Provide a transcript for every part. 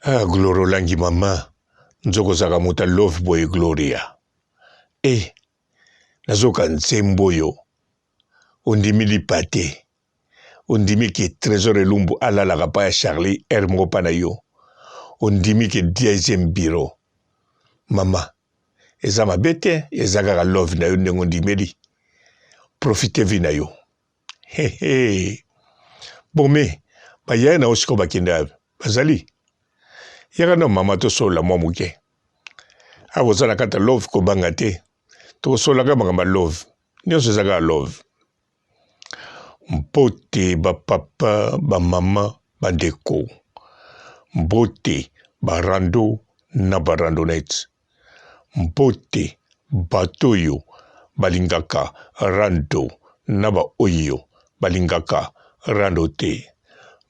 Ah, Gloria olangi mama nzoka ozalaka moto ya love boye Gloria e eh, nazoka nzembo oyo ondimi lipa te ondimi ke Trésor Elumbu alalaka pa ya Charlie heure moko pa na yo ondimi ke deuxième bureau mama eza mabe te eza kaka love na yo ndenge ondimeli profite vie na yo hehe bome bayaya na yo sikoyo bakende wapi bazali yaka na mama tosolola mwa moke awa oza na kati ya love kobanga te tokosololaka makambo ya love nyonso eza kaka love Mbote ba papa, ba mama, ba ndeko. Mbote ba rando na ba randonnettes. Mbote bato oyo balingaka rando na ba oyo balingaka rando te.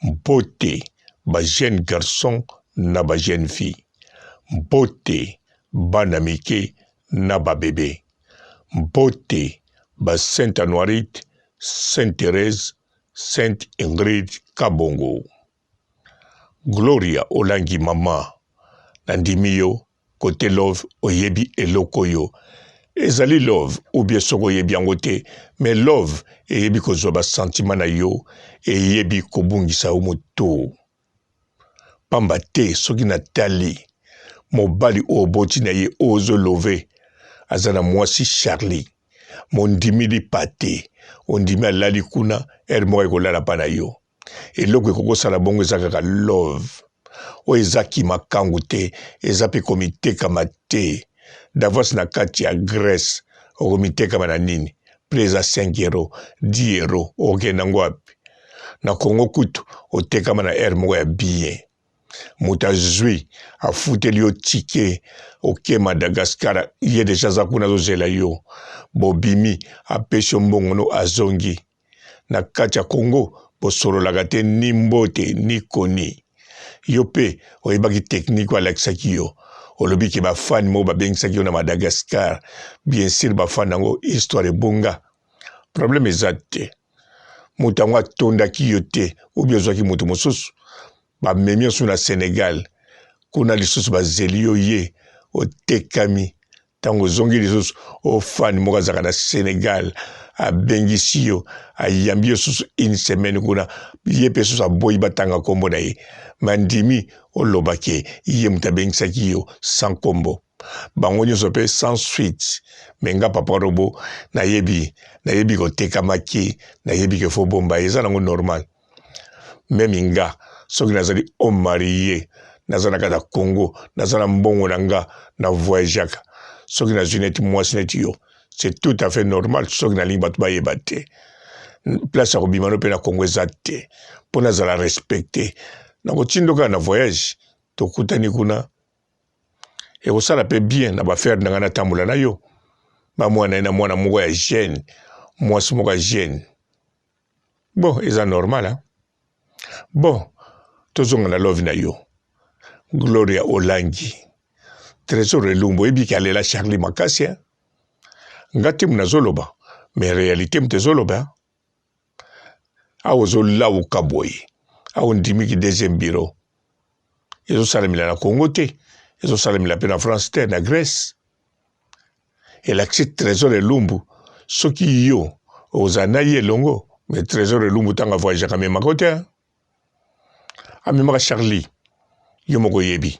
Mbote ba jeunes garçons na ba jeunes filles. Mbote bana mike na ba bebe. Mbote ba Sainte Anuarite, Sainte Therèse, Sainte Ingrid Kabongo. Gloria Olangi mama nandimi yo cote love oyebi eloko oyo ezali love ou bien soki oyebi yango te mais love eyebi kozwa ba sentiment na yo eyebi kobungisa yo moto. Pamba te soki na tali mobali oyo oboti na ye oyo ozo love aza na mwasi Charlie mondimi lipa te ondimi alali kuna heure moko ekolala pa na yo eloko ekoki kosala bongo eza kaka love oyo eza kimakangu te eza pe komitekama te d'avance na kati ya Grèce okomitekama na nini prix eza 5 euro 10 euro okokende yango wapi na Congo kutu otekama na heure moko ya bien moto azwi afuteli yo ticket oke Madagascar ye deja aza kuna azozela yo bobimi apesi yo mbongo no azongi na kati ya Congo bosololaka te ni mbote ni koni yo mpe oyebaki technique oyo alakisaki yo olobi ke bafani moko babengisaki yo na Madagascar bien sur bafani yango histoire ebonga problème eza te moto yango atondaki yo te obi ozwaki moto mosusu bamemi yo na Senegal kuna lisusu bazeli yo ye otekami ntango ozongi lisusu ofani moko azalaka na Senegal abengisi yo ayambi yo susu une semaine kuna ye mpe susu aboyi batanga nkombo na ye mandimi oloba ke ye moto abengisaki yo sans nkombo bango nyonso mpe sans suite me nga papa robo nayebi nayebi kotekamaki nayebi ke fo bomba eza nango normal meme nga soki nazali homme marie naza na kati ya congo naza na mbongo na nga na voyageaka soki nazwi neti mwasi neti yo c'est tout à fait normal soki nalingi bato bayeba te place ya kobima no mpe na congo eza te mpo nazala respecte nakotindo kaka na voyage tokutani kuna ekosala mpe bien na bafere na ngai natambola na yo bamwana ye na mwana moko ya jeune mwasi moko ya jeune bon eza normal hein? Bon tozonga na love na yo Gloria Olangi Tresor Elumbu oyebi ke alela Charlie makasi hein? Nga te nazoloba mais realite moto ezoloba hein? Awa ozolawuka boye awa ondimi ki deuxième bureau ezosalemela na Congo te ezosalemela mpe na France te na Grèce elakisi Tresor Elumbu soki yo oza na ye elongo mais Tresor Elumbu ntango avoyageaka amemaka yo te amemaka Charlie yo moko oyebi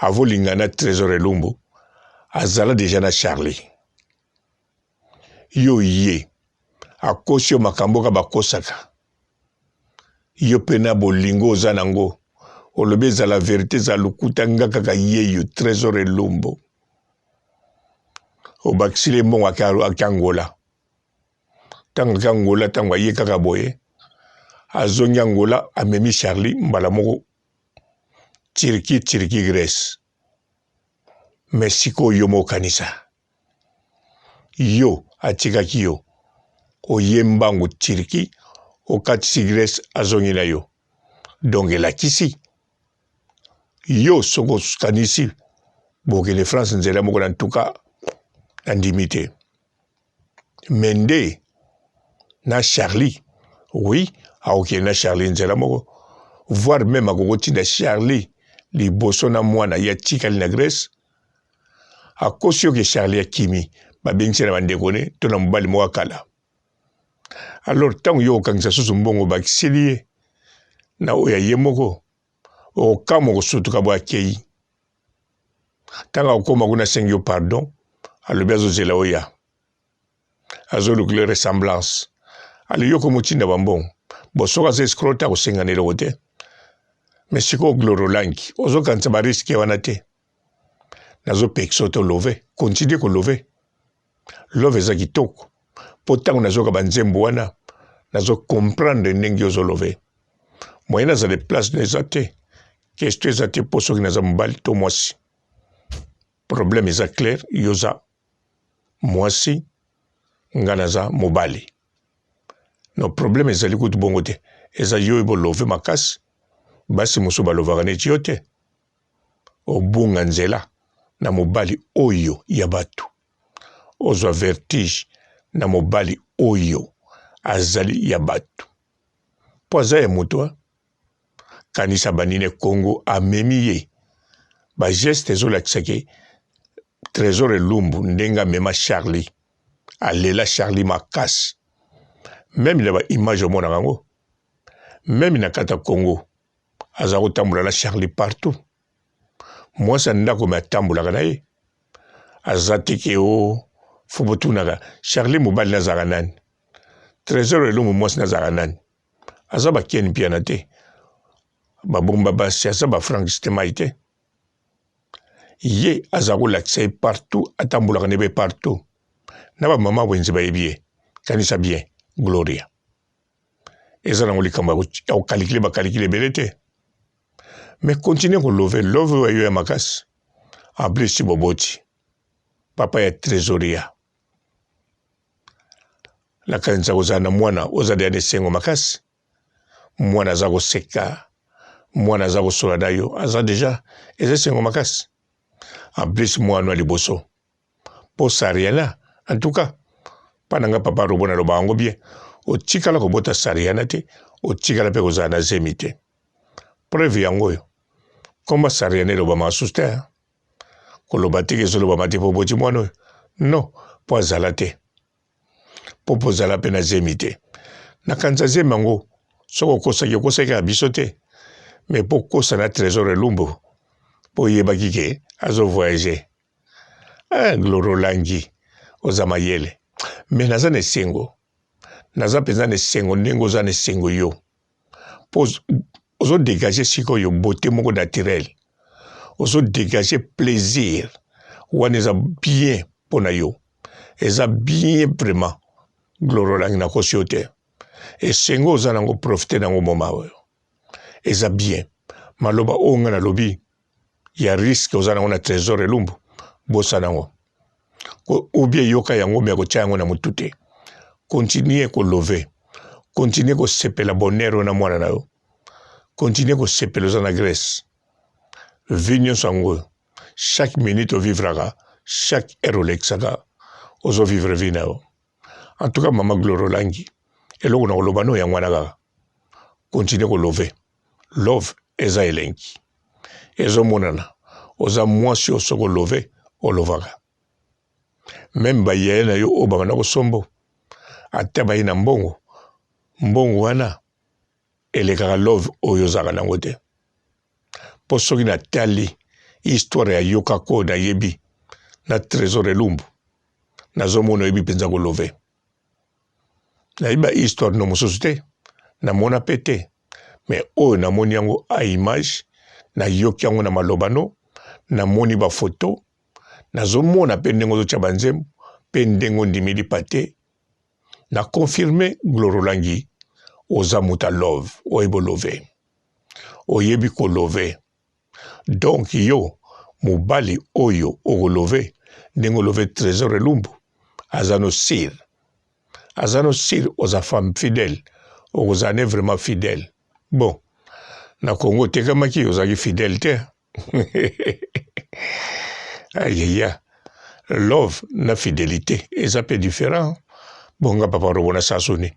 avolinga na Tresor Elumbu azala deja na Charlie yo ye akosi yo makambo kaka bakosaka yo mpe na bolingo oza nango olobi ezala verite ezala lokuta nga kaka yeyo Tresor Elumbu obakisili ye mbongo ake Angola ntango ake Angola ntango aye kaka boye azongi Angola amemi Charlie mbala moko Turquie Turquie Grèce mais sikoyo yo moko kanisa yo atikaki yo oye mbangu Turquie okatisi Grèce azongi na yo donc elakisi yo soki okanisi bokende France nzela moko na ntuka nandimi te me nde na Charlie oui akokende na Charlie nzela moko voire meme akokotinda Charlie. liboso na mwana ye atikali na Grèce akosi yo ke Charlie akimi babengisi na bandeko ne to na mobali moko akala alors ntango yo okangisa susu mbongo obakiseli ye na oyo ya ye moko okokamwa kosutuka bo akei ntango akokoma kuna asengi yo pardon alobi azozela oya azolukile ressemblance ale yo komotinda bambongo bo soki aza escroc te akosenga na eloko te me sikoyo glorolangi ozokanisa bariske wana te nazopekisa yo te olove continue kolove love eza kitoko mpo ntango nazoyoka banzembo wana nazo comprendre ndenge ozolove moyen nazala place na eza te question eza te mpo soki naza mobali to mwasi problème eza clair yo oza mwasi nga naza mobali no problème ezali kutu bongo te eza yo bolove makasi basi mosusu balovaka neti yo te obunga nzela na mobali oyo ya bato ozwa vertige na mobali oyo azali ya bato mpo aza ya moto kanisa banine Congo amemi ye ba geste ezolakisa ke Tresor Elumbu ndenge amema Charlie alela Charlie makasi meme na ba image omonaka yango meme na kati ya Congo aza kotambola na Charlie partout mwasi ya ndako me atambolaka na ye aza te ke o oh, fo botunaka Charlie mobali nazalaka nani Tresor Elumbu mwasi nazalaka nani aza ba Ken Mpiana te babomba basi aza ba Frank Stemay te ye aza kolakisa ye partout atambolaka nde be partout na ba mama wenze bayebi ye kanisa bien Gloria eza nango likambo ya kokalikile bakalikile ebele te mais continue kolove love oyo yo ya makasi en plus ti boboti papa ya tresoria Nakanisa kozala na mwana oza deja na esengo makasi mwana aza koseka mwana aza kosola na yo aza deja eza esengo makasi en plus mwana ya liboso mpo sariana en tout cas mpa na nga papa robo naloba yango bien otikala kobota sariana te otikala mpe kozala na zemi te preuve yango oyo komba sariana elobama lisusu te koloba te ke ezolobama te mpo oboti mwana oyo non mpo azala te mpo mpo ozala mpe na zemi te nakanisa zemi yango soki okosaki okosaki kaka biso te me mpo okosa na trésor elumbu mpo oyebaki ke azo voyage eh, gloro olangi oza mayele me naza na esengo naza mpenza na esengo ndenge oza na esengo yo mpo ozo dégage sikoyo beauté moko naturelle ozo dégage plaisir wana eza bien mpo na yo eza bien vraiment gloro olangi nakosi yo te esengo oza nango profite nango moma oyo eza bien maloba oyo ngai nalobi ya risque oza nango na trésor elumbu bosana yango ou bien yoka yango me kotia yango na motu te continue kolove continue kosepela bonheur oyo na mwana na yo continue kosepela oza na grèce vie nyonso yango oyo chaque minute ovivraka chaque heure olekisaka ozovivre vie na yo en tout cas mama glore olangi eloko na koloba no yango wana kaka continue kolove love eza elengi ezomonana oza mwasi oyo soki olove olovaka meme bayaya na yo oyo babanda kosombo ata baye na mbongo mbongo wana elekaka love oyo ozalaka nango te mpo soki natali histoire ya yokako oyo nayebi na trésor elumbu nazomona oyebi mpenza kolove nayebi ba histoire no mosusu te namona mpe te me oyo namoni yango a image nayoki yango na maloba no namoni bafoto nazomona mpe ndenge ozotya banzembo mpe ndenge ondimi lipa te na confirme glorolangi oza moto ya love oyebi olove oyebi kolove donc yo mobali oyo okolove ndenge olove trésor elumbu aza no sire aza no sire oza femme fidèle okozala ne vraiment fidèle bon na congo otekamaki ozalaki fidèle te ayeya love na fidelité eza mpe différent bonga papa robo na sasoni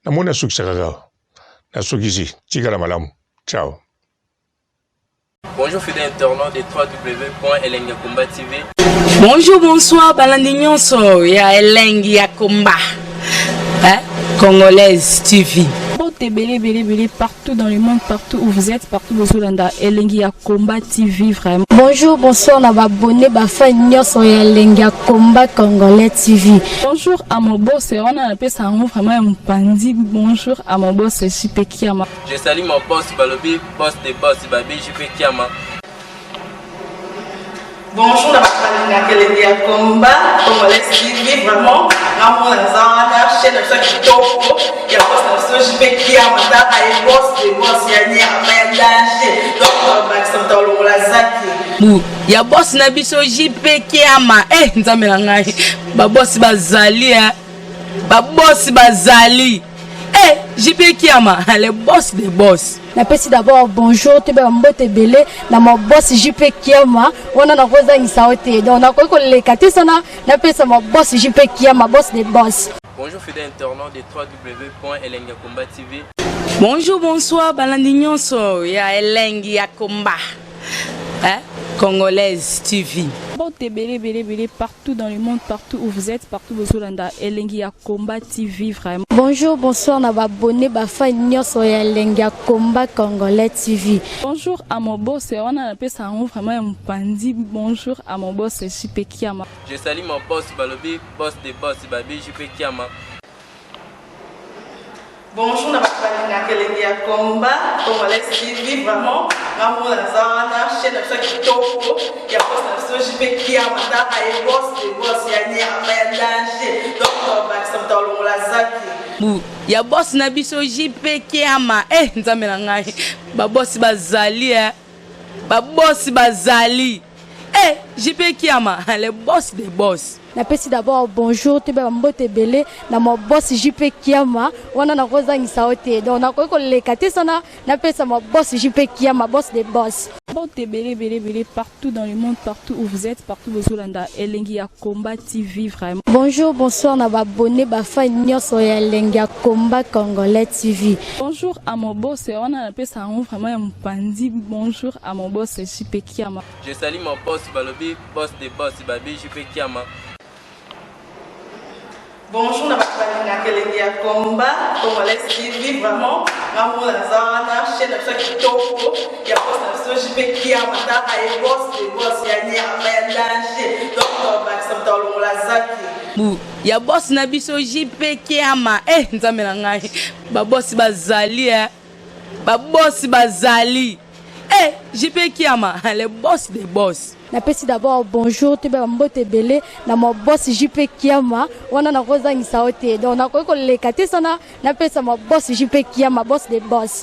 namoni nasukisa kaka nasukisi tikala malamu ciao. Bonjour fidèles internautes de www.elengiyakomba TV. Bonjour, bonsoir, balandi nyonso ya Elengi ya Komba. Hein? Congolaise TV. Mbote ebele ebele ebele partout dans le monde, partout où vous êtes, partout bozolanda Elengi ya Combat TV vraiment. Bonjour, bonsoir na ba abonné ba fan nyonso ya Elengi ya Combat Congolais TV. Bonjour à mon boss, wana napesa yango vraiment ya mopanzi. Bonjour à mon boss JP Kiama. Je salue mon boss Balobi, boss des boss Babi JP Kiama. Bonjour na bato balingaka elengi ya combat congolais TV, vraiment ngamona naza wana chaîne na biso ya kitoko ya boss na biso JP Kiama, taka ye boss de boss ya nyama ya danger, donc bakisa moto alongola zaki Bu ya boss na biso JP Kiama. Eh nzambe na ngai, ba boss bazali eh. Ba boss bazali. Eh JP Kiama, le boss des boss. Napesi d'abord bonjour toyeba mbote ebele na ma boss JP Kiama, wana nakozangisa yo te, donc nakoki koleka te sana napesa ma boss JP Kiama, boss des boss. Bonjour fidèles internautes de www.elengiyakomba TV. Bonjour, bonsoir, balandi nyonso ya Elengi ya Komba. Hein? Congolaise TV. Mbote ebele ebele ebele partout dans le monde, partout où vous êtes, partout bozolanda Elengi ya Combat TV vraiment. Bonjour, bonsoir na ba abonné ba fan nyonso ya Elengi ya Combat Congolais TV. Bonjour à mon boss, wana napesa yango vraiment ya mopanzi. Bonjour à mon boss JP Kiama. Je salue mon boss Balobi, boss des boss Babi JP Kiama. Bonjour na bato balingaka elengi ya combat congolais TV, vraiment ngamona naza wana chaîne na biso ya kitoko ya boss na biso JP Kiama, taka ye boss de boss ya nyama ya danger, donc bakisa moto alongola zaki Bu ya boss na biso JP Kiama. Eh nzambe na ngai, ba boss bazali eh. Ba boss bazali. Eh JP Kiama, le boss des boss. Napesi d'abord bonjour toyeba mbote ebele na ma boss JP Kiama, wana nakozangisa yo te, donc nakoki koleka te sana napesa ma boss JP Kiama, boss des boss. Mbote ebele ebele ebele partout dans le monde, partout où vous êtes, partout bozolanda Elengi ya Combat TV vraiment. Bonjour, bonsoir na ba abonné ba fan nyonso ya Elengi ya Combat Congolais TV. Bonjour à mon boss, wana napesa yango vraiment ya mopanzi. Bonjour à mon boss JP Kiama. Je salue mon boss Balobi, boss des boss Babi JP Kiama. Bonjour na bato balingaka elengi ya combat congolais TV, vraiment ngamona naza wana chaîne na biso ya kitoko ya boss na biso JP Kiama, taka ye boss de boss ya nyama ya danger, donc bakisa moto alongola zaki Bu ya boss na biso JP Kiama. Eh nzambe na ngai, ba boss bazali eh. Ba boss bazali. Eh JP Kiama, le boss des boss. Napesi d'abord bonjour toyeba mbote ebele na ma boss JP Kiama, wana nakozangisa yo te, donc nakoki koleka te sana napesa ma boss JP Kiama, boss des boss.